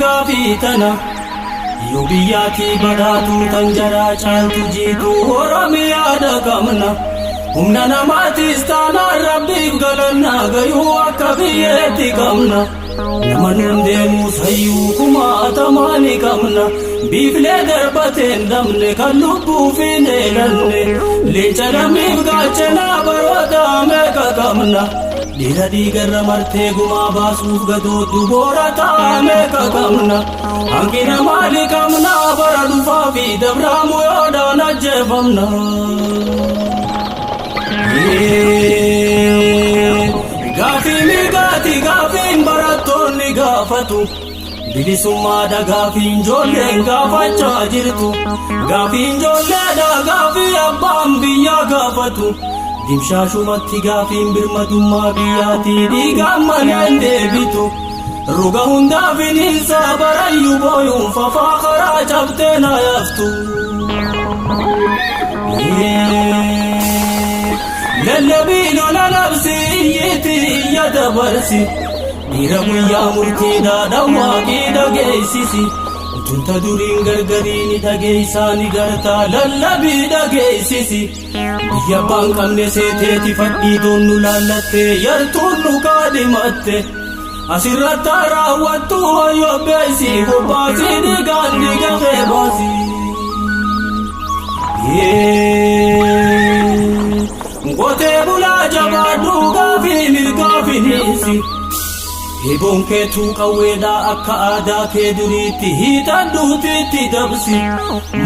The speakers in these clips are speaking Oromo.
gaafii tana. Yoo biyyaatii badhaatu tan jaraa caaltu jiitu Oromiyaadha qabna. Humna namaatiis taanaan rabbiif galannaa gayuu akka biyyeetti qabna. Nama nuun deemu sayyuu kumaatamaa ni qabna. Biiflee darbateen dhabne kan lubbuuf hin eelanne. Leenca lammiif gaachanaa baroota meeqa qabna. Dhiira dhiigarra martee gumaa baasuuf gadootu boora meeqa qabna. Hanqina maali qabna bara dhufaa fi dabraamu yoodhaan ajjeefamna. Gaafii mirgaati gaafiin barattoonni gaafatu. Bilisummaadha gaafiin ijoolleen gaafachaa jirtu. Gaafiin ijoolleedha gaafii abbaan biyyaa gaafatu. Dimshaashumatti gaafiin birmadummaa biyyaatii dhiigaan malee hin deebitu. Ruga hundaa finiinsa barayyuu booyuun fafaa karaa cabtee na yaaftu. Lallabii lola labsi iyyiiti iyya dabarsi. Dhiira guyyaa murtiidhaa dhawwaaqii dhageessisi. Tunta duriin gargarii ni dhageessaa ni gartaa lallabii dhageessisi. Biyya abbaan qabne seeteeti fadhii doonnu laallatte yartuun nu kaadhimatte. Asirratti raawwattu hoyyoo beesi bobbaasii dhiigaan dhiiga kee baasi. Qotee bulaa jabaadhu gaafii mirgaa finiisi. Hiboon keetuu qawweedhaa akka aadaa kee duriitti hiixadhuutiitti dabsi.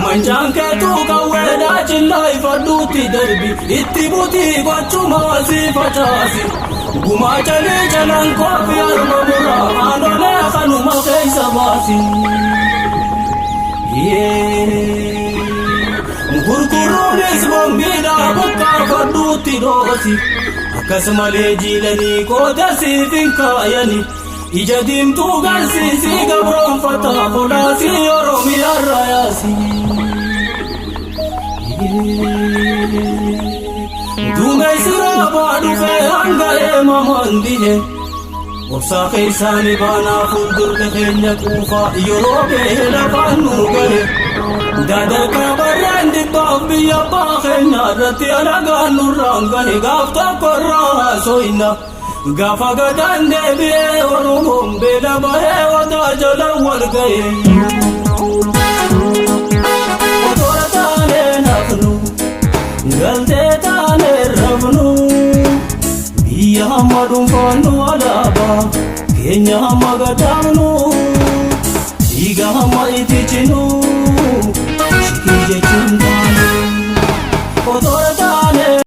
Mancaan keetuu qawweedhaa cillaa ifadhuutti darbi. Itti butii gochumaa si facaasi. Gumaa calii jalaan koofi harma muraa aanolee kanuma keessa baasi. Gurguruunis bombiidhaa buqqaafadhuutti dhoosi. Akkasumalee jiilanii qooda siif hin kaayani. Ija diimtuu garsiisii gabroonfataa folaasii Oromiyaa raayaasi. Duumessi roobaa dhufee hanga eemamaan dihe. Obsaa keessaanii baanaa fuuldurri keenya quufaa yeroo behe lafaan nu gahe. Dadarkaa barreen dhibbaaf biyya abbaa keenya irratti alagaan nurraan gahe gaaf tokko irraa haasoyna. Gaafa gadaan deebi'ee Oromoon beela bahee odaa jala wal gahe. Otoora taanee nafnu galtee taanee rafnu. Biyya hamma dhuunfaannu alaabaa keenya hamma gadaamnu dhiiga hamma itti cinu.